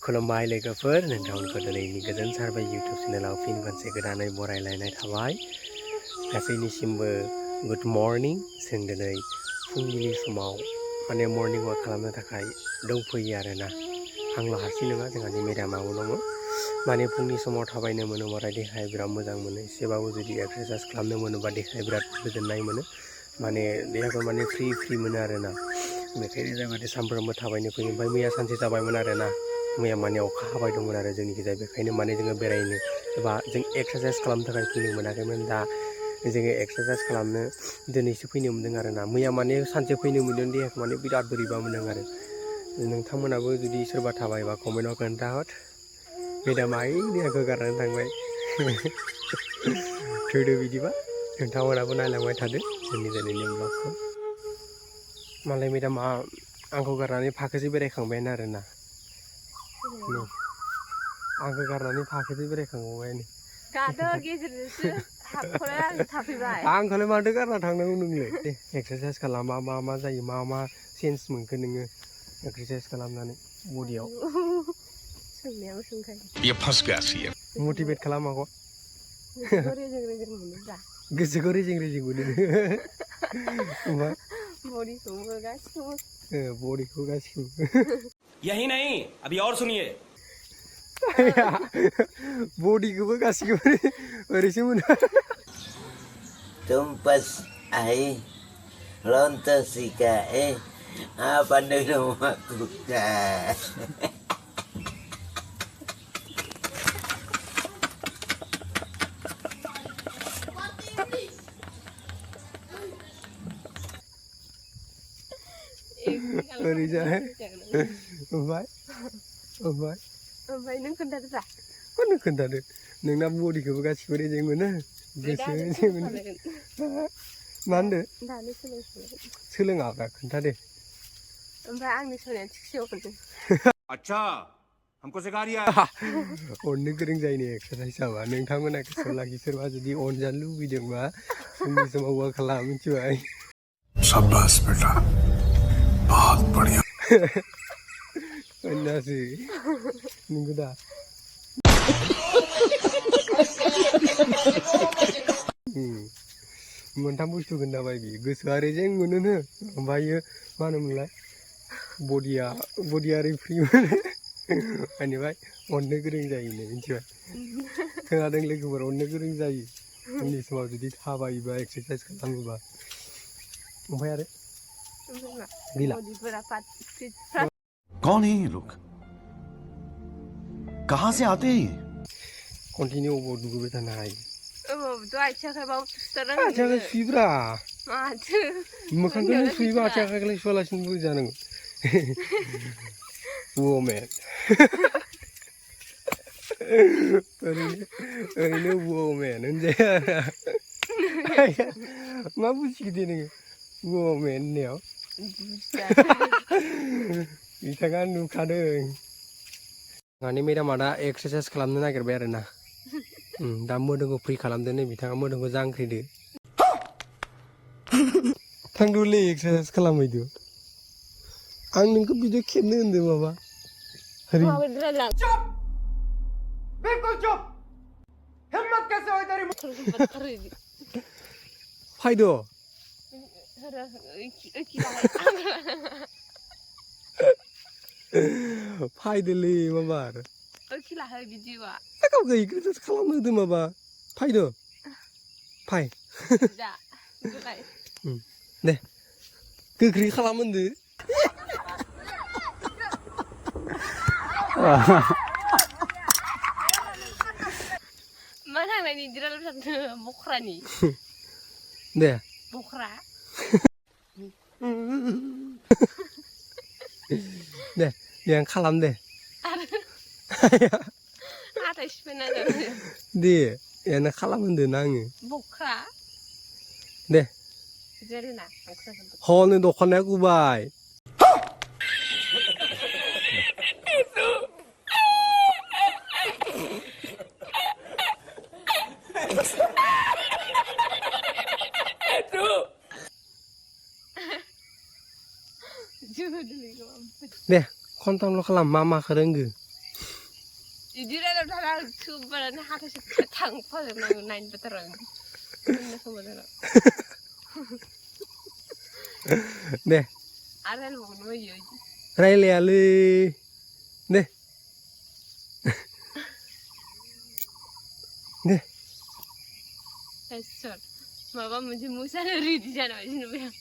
खुलुमबाय लोगोफोर नोंथांमोनखौ दिनैनि गोजोन सारबाय इउटुब चेनेलाव फिन खनसे गोदानै बरायलायनाय थाबाय गासैनिसिमबो गुड मर्निं जों दिनै फुंबिलि समाव माने मर्निं वाक खालामनो थाखाय दंफैयो आरोना आंल' हारसिं नङा जोंहानि मेडामाबो दङ माने फुंनि समाव थाबायनो मोनोबाथाय देहाया बिराद मोजां मोनो एसेबाबो जुदि एक्सारसाइज खालामनो मोनोबा देहाया बिराद गोजोननाय मोनो माने देहाखौ माने फ्रि मोनो आरोना बेखायनो जों माने सानफ्रोमबो थाबायनो फैयो ओमफ्राय मैया सानसे जाबायमोन आरोना मैया माने अखा हाबाय दंमोन आरो जोंनिखिजाय बेखायनो माने जोङो बेरायनो एबा जों एक्सारसाइज खालामनो थाखाय फैनो मोनाखैमोन दा जोङो एक्सारसाइज खालामनो दिनैसो फैनो मोन्दों आरोना मैया माने सानसे फैनो मोन्दों देहाखौ माने बिराद बोरैबा मोनदों आरो नोंथांमोनाबो जुदि सोरबा थाबायबा कमेन्टआव खोन्थाहर मेडामा ओइ देहाखौ गारनानै थांबाय थौदो बिदिबा नोंथांमोनाबो नायलांबाय थादो जोंनि दिनैनि ब्लगखौ मालाय मेडामा आंखौ गारनानै फाखोसे बेरायखांबायानो आरोना आंखौ गारनानै फाखोसे बेरायखांबाय आंखौलाय माथो गारना थांनांगौ नोंलाय दे एक्सारसाइज खालाम मा जायो मा चेन्ज मोनखो नोङो एक्सारसाइज खालामनानै बडियाव मटिभेट खालाम आंखौ गोसोखौ रेजें मोनो ओमफ्राय बडिखौ गासिखौबो यही नहीं अभी और सुनिए बडिखौबो गासिखौबो ओरैसो मोनो Tumpas ahí, lontos y cae, apa dulu makuka. ओरैजाय ओमफ्राय नों खोन्थादो दा नों खोन्थादो नोंना बडिखौबो गासिबो रेजें मोनो गोसो रेजें मोनो मा होनदो सोलोङाब्रा खोन्थादे ओमफ्राय आंनि सोलोंनाया थिगसेयाव खोन्थादो अच्छा हमको सिखा रिया अननो गोरों जायो एक्सारसाइज जाबा नोंथांमोना गोसोआव लाखि सोरबा जुदि अनजानो लुबैदोंबा फुंनि समाव वाक खालाम मिथिबाय शाबाश बेटा बहुत बढ़िया अन्नासै नंगौ दा मोनथाम बुस्थु खोन्थाबाय बियो गोसोआ रेजें मोनोनो ओमफ्रायो मा होनोमोनलाय बडिया ओरै फ्रि मोनो बेनिफ्राय अननो गोरों जायोनो मिथिबाय खोनादों लोगोफोर अननो गोरों जायो उननि समाव जुदि थाबायोबा एक्सारसाइज खालामोबा ओमफ्राय आरो गैला कौन है ये लोग कहाँ से आते हैं कन्टिनिउ अबाव दुगैबाय थानो हायो आथिं आखाइ सुयोब्रा माथो मोखांखौनो सुयोबा आथिं आखाइखौलाय सुवालासिनो बोरै जानांगौ वमेन ओरैनो वमेन होनजाया मा बुजिखो दे नोङो वमेन होननायाव बिथाङा नुखादों माने मेडामा दा एक्सारसाइज खालामनो नागिरबाय आरोना दा मोदोमखौ फ्रि खालामदो नै बिथाङा मोदोमखौ जांख्रिदो थांदोलै एक्सारसाइज खालामहैदो आं नोंखौ भिडिअ खेबनो होनदों माबा चुप बिल्कुल चुप हिम्मत कैसे हुई तेरी फायद' फायदोलै माबार गावखौ एक्सारसाइज खालामनो होदों माबा फायद' फाय दे गोख्रै खालाम होनदो मा थांनायनि दिराल बख्रानि दे बख्रा दे आं खालाम दे हाथाय सिफायना दे यानो खालाम होनदों ना आङो बख्रा दे जेरैना हनै दख'नाया गुबाय दे खनथामल' खालाम मा माखौ रोंगो 이들에는 다 수발은 하나씩 탕 퍼져나고 나인 better. Ini semua dah. Deh, Ada lu mau yo. Riley ali. Deh. Deh. Sure. Mama मुझे मुसा री दी जाना इसने में.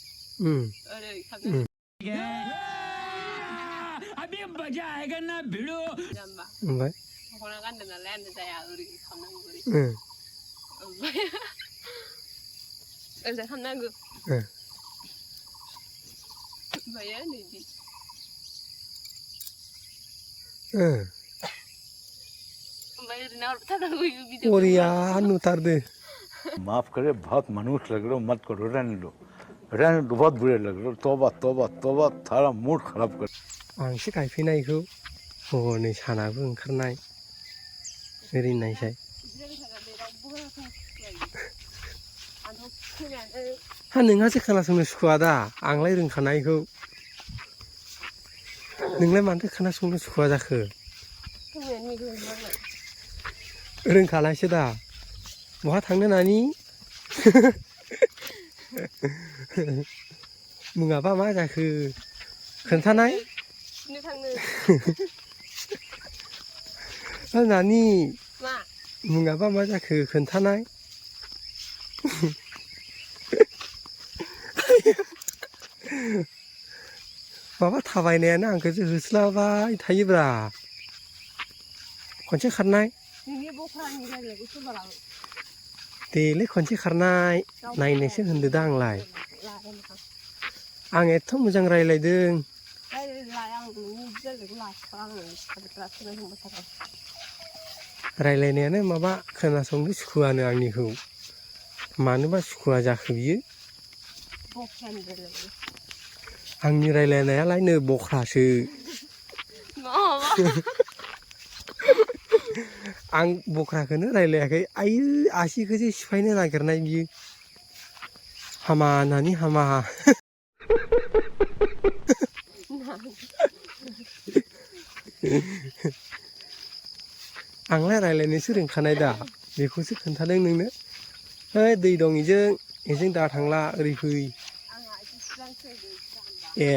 अरे खाते. अभी मजा आएगा ना भिड़ो. Jamba. Baik. Orang kan dengan lain saya uri खाना uri. Udah खाना gue. Bayar nih di. Bayar ना और था gue video. और यार उतार दे. माफ करे बहुत मनुष्य लग रहे हो मत करो रहने दो बहुत बुरे लग रहे हो तौबा तौबा तौबा थारा मूड खराब कर आं एसे गायफैनायखौ हनै सानाबो ओंखारनाय ओरैनायसाय हा नोंहासो खोनासंनो सुखुवा दा आंलाय रोंखानायखौ नोंलाय मानोथो खोनासंनो सुखुवा जाखो रोंखानायसो दा बहा थांनो नानि मुङाबा मा जाखो खोन्थानाय नानि मुङाबा मा जाखो खोन्थानाय माबा थाबायनायानो आंखौसो होस्लाबाय थायोब्रा खनसे खारनाय देलै खनसे खारनाय नायनोसो होनदो दा आंलाय आं एथ' मोजां रायलायदों रायलायनायानो माबा खोनासंनो सुखुवानो आंनिखौ मानोबा सुखुवा जाखो बियो आंनि रायलायनायालाय नो बख्रासो आं बख्राखौनो रायलायाखै आयु आसिखौसो सिफायनो नागिरनाय बियो हामा नानि हामा आंलाय रायलायनोसो रोंखानाय दा बेखौसो खोन्थादों नोंनो ओइ दै दं एजों दा थांला ओरै फै ए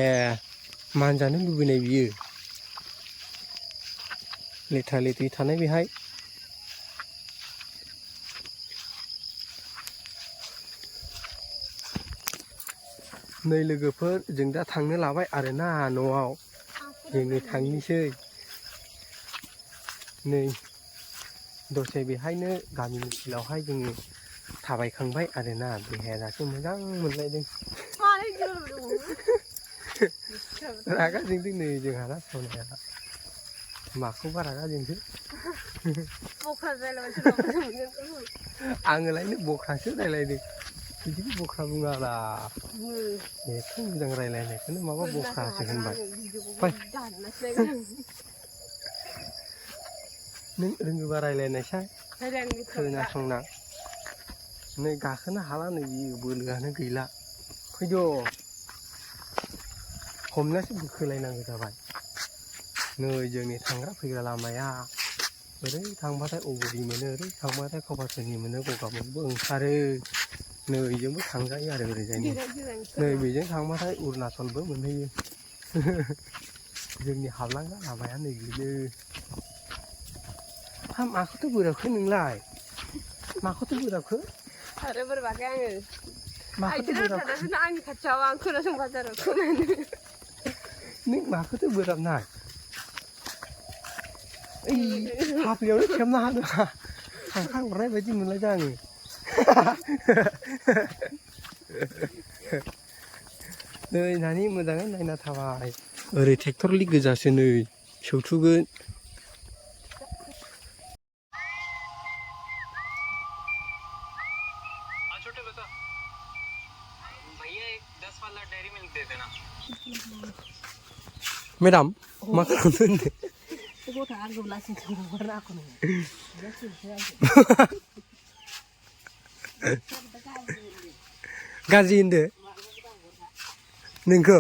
मानजानो लुबैनाय बियो लेथ्रा लेथ्रि थानाय बेहाय नै लोगोफोर जों दा थांनो लाबाय आरोना न'आव जोङो थांनिसै नै दसे बेहायनो गामिनि फिल्डआवहाय जोङो थाबायखांबाय आरोना देहाया दासो मोजां मोनलायदों रागा जोंदों नै जोंहाना सनाया माखौबा रागा जोंदों आङोलायनो बख्रासो रायलायदों बिदिखौ बख्रा बुङाब्रा एथ' मोजां रायलायनायखौनो माबा बख्रासो होनबाय नों रोङोबा रायलायनायसाय खोनासंना नै गाखोनो हाला नै बियो बोलोआनो गैला फैद' हमनासो बोखोलायनांगौ जाबाय नै जोंनि थांग्रा फैग्रा लामाया ओरै थांबाथाय अगुरि मोनो ओरै थांबाथाय कपासनि मोनो गगामुगबो ओंखारो नै बेजोंबो थांजायो आरो ओरैजायनो नै बेजों थांबाथाय अरुणाचलबो मोनहैयो जोंनि हाबलांग्रा लामाया नै बेनो हा माखौथो बोराबखो नोंलाय माखौथो बोराबखो आरो बोरबाखै आङो माखौथो बोराबखो आंनि खाथियाव आं खोनासंबाय जारो खोनानो नों माखौथो बोराबनाय ओइ हाफ्लियावनो खेबना हादों थांखां हरनाय बायदि मोनलायदों आङो नै नानि मोजाङै नायना थाबाय ओरै ट्रेक्टरलि गोजासो नै सौथुगोन मेडाम मा खालामदों होनदों गाज्रि होनदो नोंखौ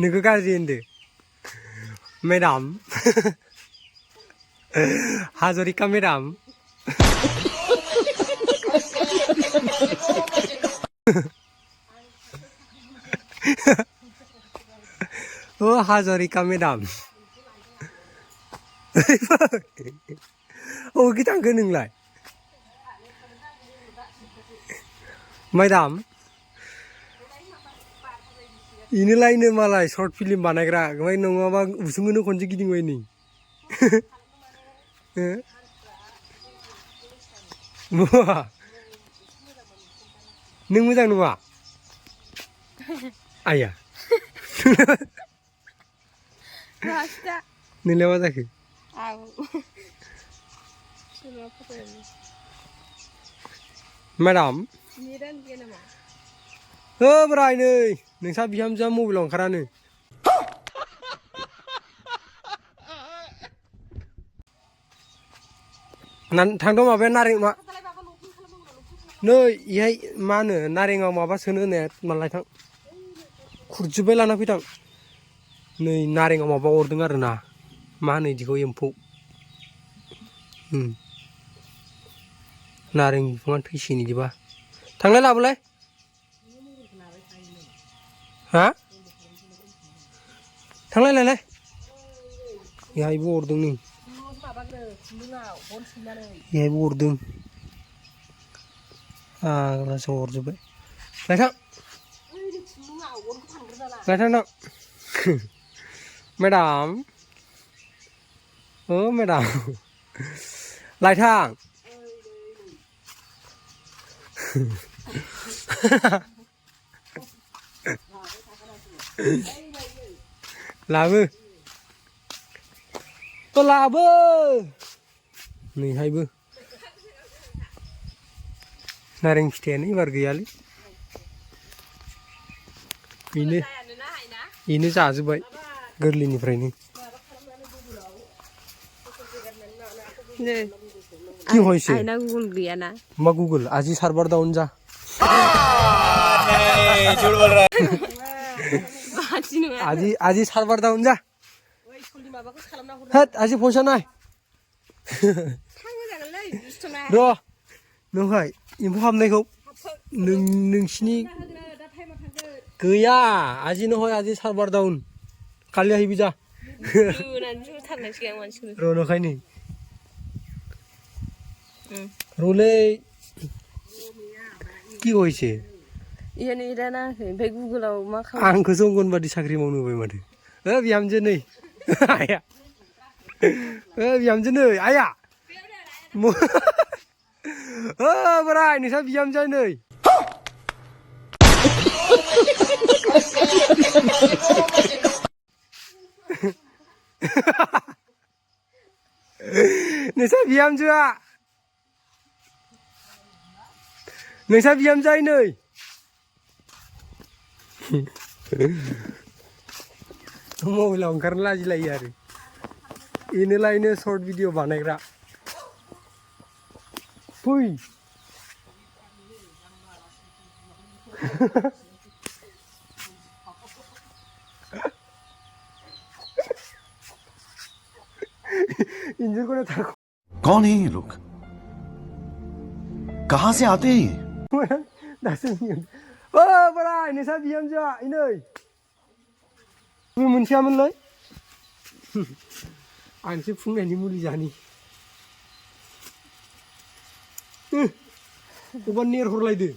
नोंखौ गाज्रि होनदो मेडाम हाजरिका मेडाम ओ हाजरिका मेडाम ओ गितांखो नोंलाय मेडाम इनोलायनो मालाय शर्ट फिल्म बानायग्रा ओमफ्राय नङाबा उसुंखौनो खनसे गिदिंबाय नै नों मोजां नङा आया नोंलाय मा जाखो मेडाम हो बोराय नै नोंसा बिहामजोआ मबाइलाव ओंखारानो थांद' माबाया नारें मा नै इहाय मा होनो नारेंआव माबा सोनो होनाया मालाय थां खुरजोब्बाय लाना फैथां नै नारेंआव माबा अरदों आरो ना मा होनो इदिखौ एम्फौ नारें बिफाङा थैसिगोन इदिबा थांलाय लाबोलाय हा थांलाय लायलाय इहायबो अरदों नै इहायबो अरदों आग्लासो अरजोब्बाय लायथां लायथां थां मेडाम ओ मेडाम लायथां लाबो तो लाबो नैहायबो नारें फिथाइयानो एबार गैयालै बेनो जाजोब्बाय गोरलैनिफ्रायनो কি হয়েছে আয়না গুগল গিয়া না মা গুগল আজি সার্ভার ডাউন যা আজি আজি সার্ভার ডাউন যা হ্যাঁ আজি পয়সা নাই र' नोंहाय एम्फौ हाबनायखौ नोंसिनि गैया आजि नहय आजि सार्भार डाउन कालि आहिबि जा र' नखायनो রলে কি হয়েছে ইয়ানি রানা ओमफ्राय गुगोलाव मा आंखौसो अंगनबादि साख्रि मावनो होबाय माथो बिहामजो नै आया बिहामजो नै आया बोराय नोंसा बिहामजो नै नोंसा बिहामजोआ नोंसा बिहामजोआ नै मबाइलाव ओंखारनो लाजिलायो आरो इनोलायनो शर्ट भिडिअ बानायग्रा फै इंजन को थाको कौन है ये लोग कहाँ से आते हैं ओ बोराय नोंसा बिहामजोआ नै मोनसेयामोनलै आंसो फुंनायनि मुलि जानि अबा नेर हरलायदो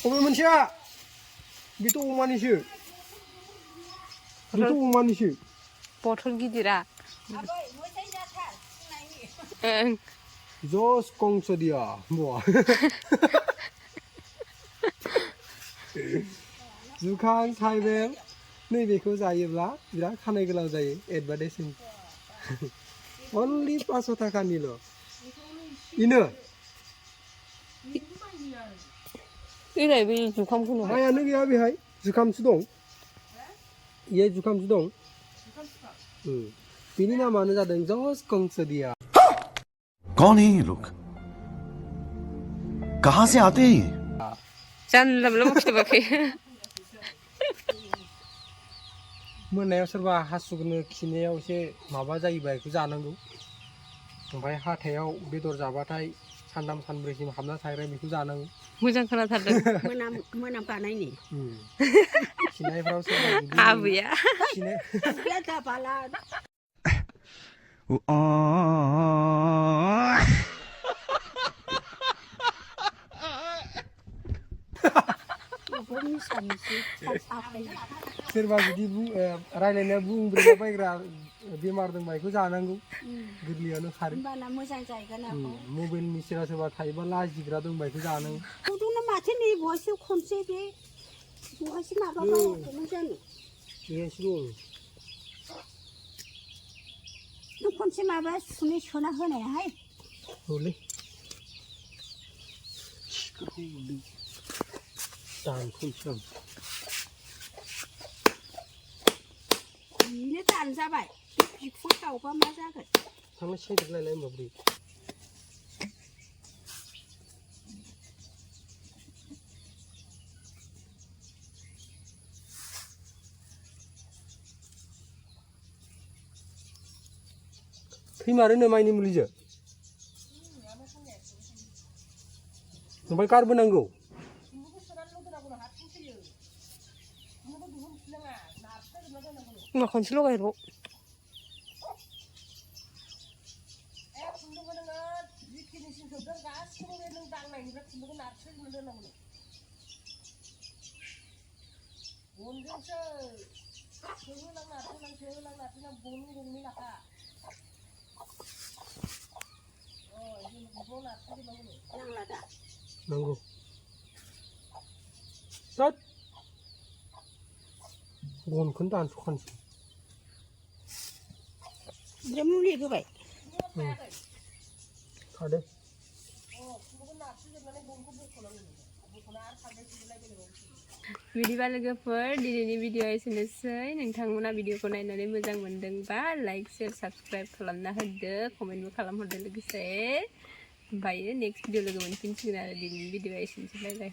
अबे मोनसेया बेथ' अमानिसो बेथ' अमानिसो बथल गिदिरा जस कंस दिया बुआ जुखाम थाइबें नैबेखौ जायोब्ला बिराद खानाय गोलाव जायो एडभार्टाइजिं अनलि 500 थाखानिल' इनो इलाय बे जुखामखौ मायानो गैया बेहाय जुखामसो दं इयो जुखामसो दं बिनि नामानो जादों जस कंस दिया कौन है ये लोग कहाँ से आते हैं ये? जानला मोनला बखिथ'बाखै मोनायाव सोरबा हासुनो खिनायाव एसे माबा जायोबा बेखौ जानांगौ ओमफ्राय हाथायाव बेदर जाबाथाय सानथाम सानब्रैसिम हाबना थाग्रा बेखौ जानांगौ मोजां खोनाथारदों मोनाम गानायनि खिनायफ्राव सोरबा जुदि आबैया खिनाय दाबाला सोरबा जुदि रायलायनाया बुंब्रेला बायग्रा बेमार दंबा बेखौ जानांगौ गोरलैयावनो खारो होमबाना मोजां जाहैगोन आरो मबाइलनि सेरा सोरबा थायोबा लाजिग्रा दंबा बेखौ जानांगौ खौदोंना माथो नै बहायसो खनसे बे बहायसो माबाबावगौमोन जानो बेहायसो दं नों खनसे माबा सुनै सोना होनायाहाय औलै दानथ'नोसै आं बेनो दानजाबाय बिखुं गावबा मा जागोन थांना सेंदेरलायलाय होमबा बोरै थैमारोनो माइनि मुलिजों ओमफ्राय गारबोनांगौ मा खनसे लगायर' नांगौ तात गनखौनो दानस'खानोसै ओमफ्राय मुलि होबाय थादो बिदिबा लोगोफोर दिनैनि भिडिअ एसेनोसै नोंथांमोना भिडिअखौ नायनानै मोजां मोनदोंबा लाइक शेयार साबस्क्राइब खालामना होदो कमेन्टबो खालामहरदो लोगोसे ओमफ्राय नेक्स्ट भिडिअ लोगो मोनफिनसिगोन आरो दिनैनि भिडिअ एसेनोसै बाय बाय